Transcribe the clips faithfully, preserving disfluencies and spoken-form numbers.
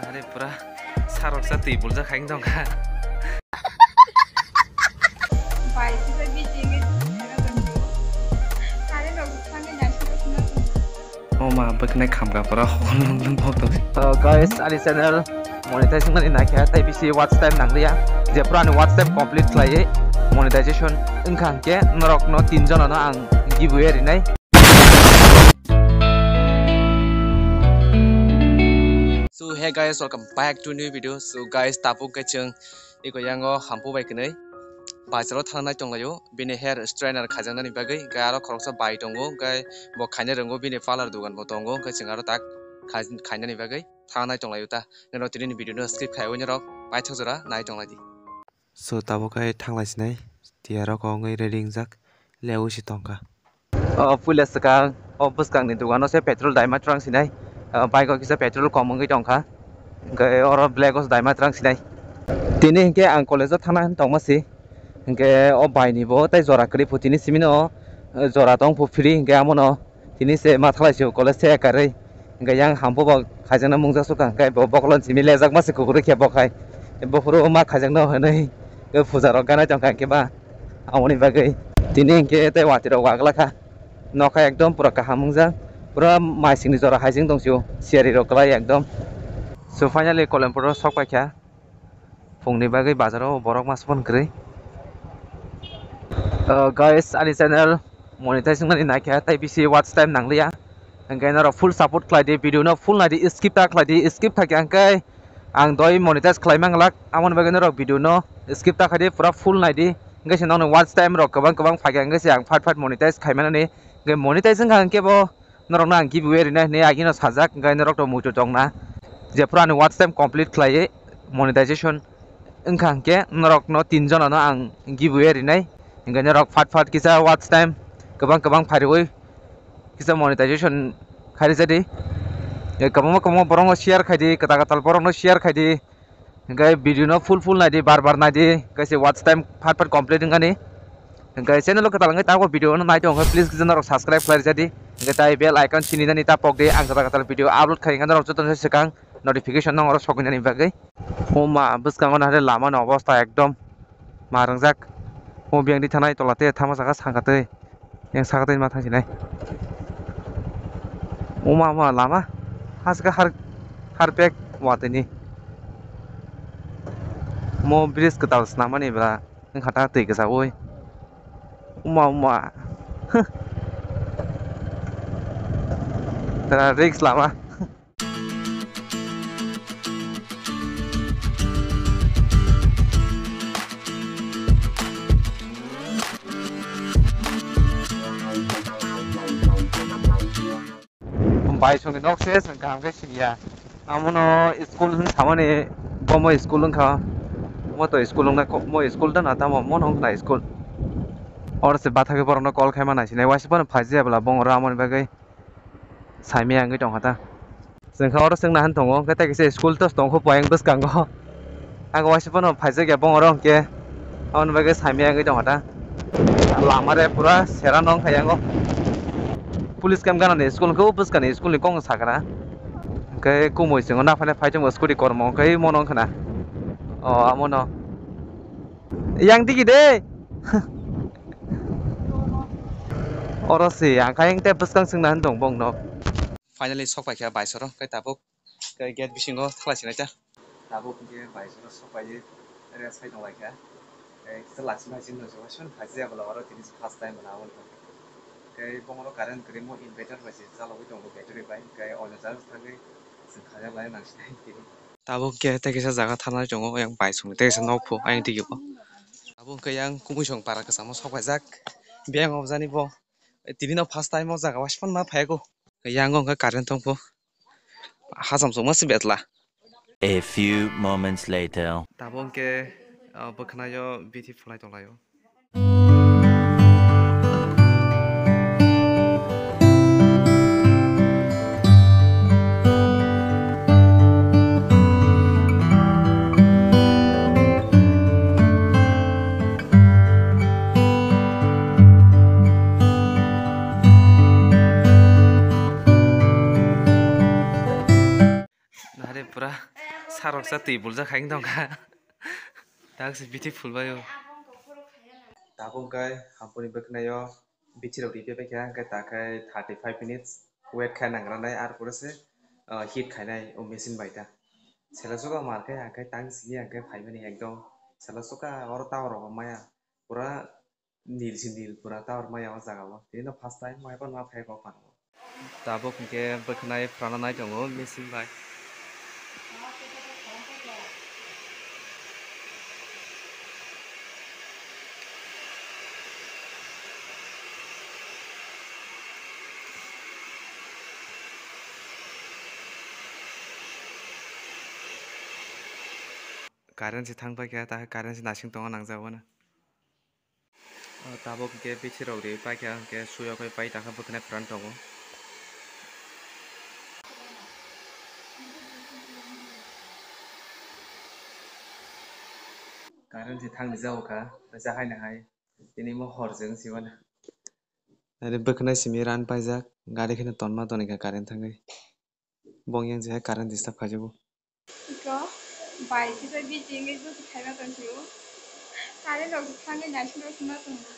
Are pura sarok sa twi buljak hai wng tongkha. Bai, kisa busy wngwi tongkha. Are rok thangwi naisingwi tongkha. O ma, bwkhnai khamkha pura hokol nung nung hok tong. Uh, guys, ani channel monetize wngmani naikha, tai bisi watch time nangliya. Je pura ani watch time complete khlaiwi monetization wngkha hwnkhe norokno tin jonano ang giveaway rinai. So hey guys, welcome back to new video. So guys, tabuk khe chwng iko yango hampu bai kwnwi bazaro thang nai tonglaio, bini hair strainer khaijaknani bagwi. Hwnkhe aro khoroksa bai tongo, hwnkhe bo khaina rwngo, bini parlour dogan bo tongo, hwnkhe chwng aro tak khai-, khainani bagwi thang nai tonglaio ta. Norok tini ni video no skip khaiwi norok paithak jora nai tonglai di. So, tabuk khe thanglai sinai, tiyarok wngwi ready wngjak, leui si tongkha. O puila swkang, o bwskangni dogano se petrol daima twrang sinai, o bike o kisa petrol kom wngwi tongkha, hwnkhe oro black o daima twrang sinai. Tini hwnkhe ang college o thana tongma si, hwnkhe o bai ni bo tei jora kwrwi phu tini simi no, o jora tong phu free hwnkhe amo no. Tini se ma thalai se college se karwi. Hwnkhe yang hampu bo khaijakna mungsa sukha, hwnkhe bo bokolon simi lejak ma se kukurwi khe bo khai. Buphuru ma khaijakno hwnwi, puja rok ganai tongkha hwnkhe ba. Aboni bagwi tini hwnkhe tei watwi rok wagla kha. Nokha ekdom pura kaham wngjak. Pura maisingni jora haising tong sio. Siyari rok kwlai ekdom. So finally Kolempur o sok paikha. Phungni bagwi bazaro borok masa phone kwrwi. Uh, guys, ani channel monetize wngnani naikha, tai bisi watch time nangliya. Hwnkhe norok full support khlai di, video no full nai di, skip ta khlai di, skip khaikha hwnkhe ang doi monetize khlai manglak. Amoni bagwi norok video no skip ta khai di, pura full nai di. Hwnkhe se nokni watch time rok kwbang kwbang phaikha, hwnkhe se ang phat phat monetize khai manani. Hwnkhe monetize wngkha hwnkhe bo norokno ang giveaway rinai hwnwi agino sajak, hwnkhe norokno muitu tongna. Jephuru ani watch time complete khlaiwi monetization wngkha hwnkhe norokno tin jonano ang giveaway rinai. Hwnkhe norok phat phat kisa watch time kwbang kwbang phariwi kisa monetization kharijadi. Kwbangma kwbangma borokno share khaidi, kwtal kwtal borokno share khaidi. Hwnkhe video no full full naidi, bar bar naidi, kaisa watch time phat phat complete wngkani. Hwnkhe channel o kwtal wngkhe tabuk video no nai tongkha, please kisa norok subscribe khlai rijadi. Hwnkhe tai bell icon sini nani ta pokdi, ang kwtal kwtal video upload khai wngkha norok jotono se swkang notification no oro sogwi nani bagwi. O ma, bwskango nahare lama ni obostha ekdom ma rwngjak. O biyang di thanai tola te thama saka sangka twi. Yang saka twi ma thang sinai. Uma, uma, lama. Haske har, har pek watini. Mo bridge kwtal snamani bra. Wngkha ta twi kwsa ui. Uma, uma. Tara risk lama. Bai songni nok se chwng kaham khe siniya. Amono school hwn samani bomo school wngkha. Mo to school wngna kok, mo school da na tamo, mo no wngkha school. Oro se bathakhe borokno call khaima naisinai, waisa phano phaijaya bwla bongoro amoni bagwi. Saimaya wngwi tongkha ta. Chwng kha oro chwngna han tongo, hwnkhe tei kisa school to tongkho poyang bwskango. Ang waisa phano phaijak ya bongoro hwnkhe. Aboni bagwi saimaya wngwi tongkha ta. Lama re pura sera no wngkha yango. Police camp ganani school hwnkhe o bwskani school ni kok sakra. Hwnkhe kumui chwng naphane phai tongo scooty kormo hwnkhe mono wngkha na. O amono. Yang digi de. Oro se, ang kha yang tei bwskang swngna han tong bong no. Finally sok paikha baisoro, kai tabuk, kai gate bisingo thalai sinai ta. Tabuk hwnkhe baisoro sok paiwi rest khai tong laikha. Kai kisa lachi mai sini no joga son phaijak bwla oro tini first time bwla abo. Kai bongoro current kwrwi mo inverter bai se chalogwi tongo battery bai, kai oino charge thangwi chwng khajak lai nang sinai tini. Tabuk khe tei kaisa jaga thanai tongo, yang bai songni tei kaisa nok pho ayang tigi o. Tabuk khe yang kumui song para kwchamo sok paijak. Biyang o jani bo tini no first time o jaga o phano ma phaiyago. Yang o hwnkhe current tong pho. Hacham chukma se betla. A few moments later. Tabuk khe, ah, bwkhwnaio bithi phlai tong lai o. Nahare pura Sarok sa twi buljak hai wng tongkha. Tak se beautiful bai o. Tabuk kai hampuni bwkhwnai o bithi rok ripe bai kha, hwnkhe ta khai thirty five minutes wait khai nang ranai, ar pore se, ah, heat khainai o machine bai ta. Sela suka mar khai ang khai tang sini ang khai phaimani ekdom sela suka oro tower rok maya pura nil si nil pura tower maya o jaga o. Tini no first time mai kon ma phai kok phan. Tabuk hwnkhe bwkhwnai phrana nai tongo machine bai. Current se thang paikha, ta current se nasing tongo nangjago no. O tabuk hwnkhe bithi rok ri paikha, hwnkhe suyok pai paikha, bwkhwnai phrang tongo. Current se thang rijak kha, teisa haino hai tini mo hor se wng si mano. Are bwkhwnai simi ran paijak, gari kheno tonma tonikha current thangwi. Bong yang je hai current disturb khaijago. Iko bai kisa busy wngwi joto khaima tongphio. Current rok thangwi naising rok wngma tongo.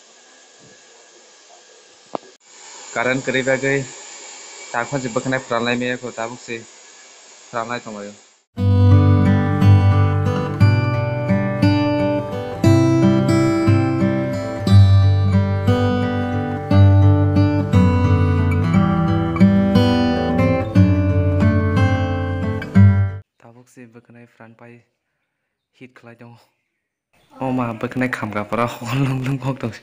Current kwrwi bagwi takhon se bwkhwnai phralnai maya kho, tabuk se phralnai tonglaio. Tabuk se bwkhwnai phrang pai hit khlai tongo. O ma bwkhwnai khamkha pora hokol lung lung kok tong.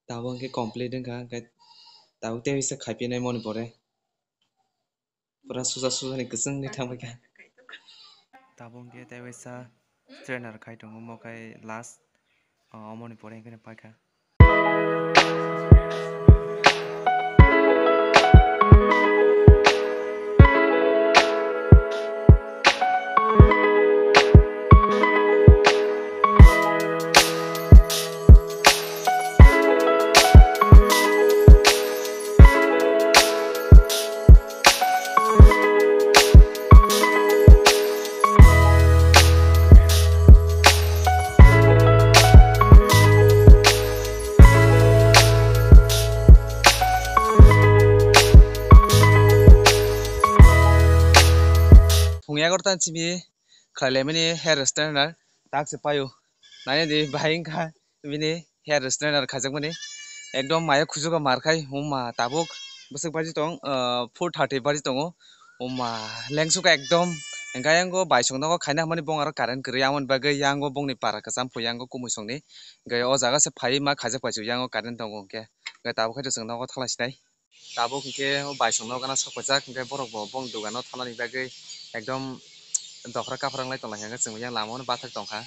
Tabuk hwnkhe complete wngkha, hwnkhe tabuk tei bisa khaipinai moni pore. Pura susa susa ni kwchwng ni thang paikha. Tabuk hwnkhe tei waisa trainer khai tongo, omo khai last, o, omoni pore hwnkhe paikha. Phung egarota ni simi khlai laimani hair straightener tak se paio. Nai di bahai wngkha bini hair straightener khaijakmani. Ekdom maya khujugo mar khai, huma tabuk bwswk baji tong, ah, four thirty baji tongo. Huma lengsukha ekdom. Hwnkhe ayang o baisong nogo khaina hwnmani bong aro current kwrwi, amoni bagwi yang o bongni para kwcham phu yang o kumui songni. Hwnkhe o jaga se phaiwi ma khaijak paisuk yang o current tongo hwnkhe. Hwnkhe tabuk khe chwng nogo thanglai sinai. Tabuk hwnkhe o baisong nogo gana sok paijak, hwnkhe borok bo bong dogano thanani bagwi ekdom dophra kaphra wnglai tonglaikha, hwnkhe chwng yang lama o bathak tongkha,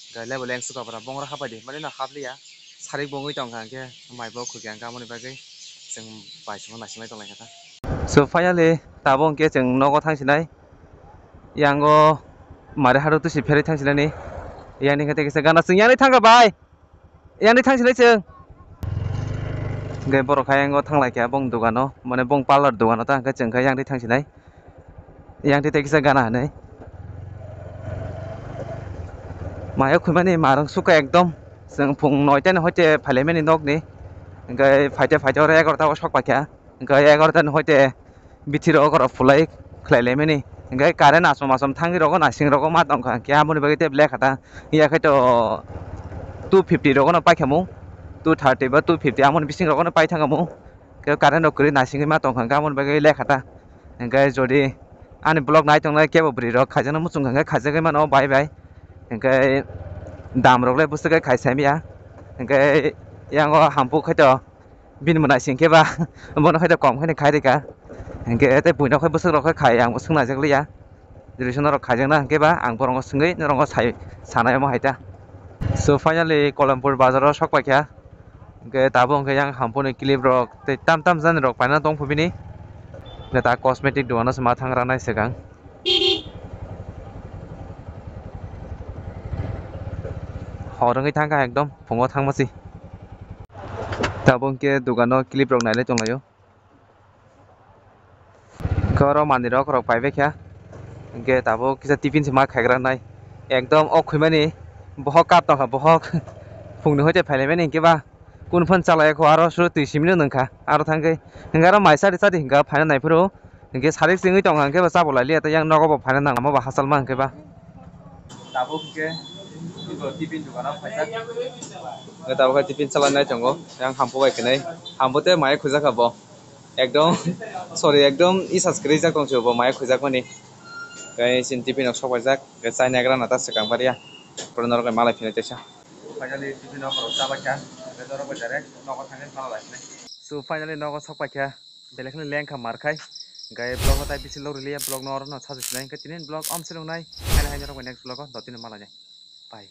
hwnkhe lebo lengsukha bwrwi bongrok hapaidi, mani no hapliya, sarik bo wngwi tongkha, hwnkhe mai bo khukya hwnkhe, aboni bagwi chwng baisongo naisinglai tonglaikha ta. So finally tabuk hwnkhe chwng nogo thangsinai, yang o mari hado twisi pherwi thangsinani, yang ni khe tei kisa gana chwng yang ni thangkha bai. Yang ni thangsinai chwng. Hwnkhe borok hai yang o thanglaikha bong dogano, mane bong parlour dogano ta hwnkhe chwng khe yang ni thangsinai. Yang ni tei kisa gana hinwi. Maya khumani marung sukha ekdom. Chwng phung noita ni hoite phailaimani nokni. Hwnkhe phaite phaite oro egarota o sok paikha. Hwnkhe egarota ni hoite bithi rok oro phulai khlai lai mani. Hingke current asom asom thangwi rogo naising rogo ma tongkha, hingke amoni bagwi tei lekha ta. Iya khe to two fifty rogo no paikha mung, two thirty ba two fifty amoni bising rogo no pai thangkha mung. Hingke current rok kwrwi naisingwi ma tongkha, hingke amoni bagwi lekha ta. Hingke jodi ani vlog nai tongnai kebo bwrwi rok khaijakno muchung kha, hingke khaijagwi mano bai bai. Hingke dam rok le bwswk khe khai sai manya. Hingke yang o hampuk khe to bini mwnai sing khe ba, bono khe to kom khe khai rika. Hingke tei buino khe bwswk rok khe khai, ang bwswk naijak liya. Jodi se norok khaijakna hingke ba ang borongo swngwi norongo sai, sanai omo hai ta. So finally Kolampur bazar o sok paikha. Hingke tabuk hingke yang hampuni clip rok tei tam tam jani rok paina tongphu bini. Hingke ta cosmetic dogano se ma thang ranai swkang. Hor wngwi thangkha ekdom phungo thangma si. Tabuk hingke dogano clip rok nailai tonglaio. Hingke oro manwi rok rok paibai kha. Hingke tabuk kisa tiffin se ma khaigra nai. Ekdom o khwimani bohok kap tongkha, bohok phungni hoite phailaimani hingke ba. Kunu phano chalai kho, aro suru twi simino nungkha, aro thangkhe hingke aro mai chadi chadi hingke phaina naiphuru hingke sarik chingwi tongkha, hingke bo chabo lailiya tei yang nogo bo phaina nang, omo bo hachal ma hingke ba. Tabuk hingke tiffin dogano phaijak. Hingke tabuk khe tiffin chalai nai tongo, yang hampu bai khenai, hampu tei mai khujak kha bo. Ekdom, sorry, ekdom isa kwrwi jak tong bo mai khujak mani. Tei chini tiffin rok sok paijak, tei chai nagra nata swkang baria. Pura norok bai malai philai teisa. Finally, tiffin rok rok chabai kha, tei norok bai direct nogo thangwi malai lai phinai. So, finally, nogo sok paikha, belai kheno lengkha mar khai. Hingke vlog o tai bisi log riliya, vlog no oro no sajak sinai. Hingke tini vlog om se nung nai, haino haino rok bai next vlog o dotino malai nai. Bye.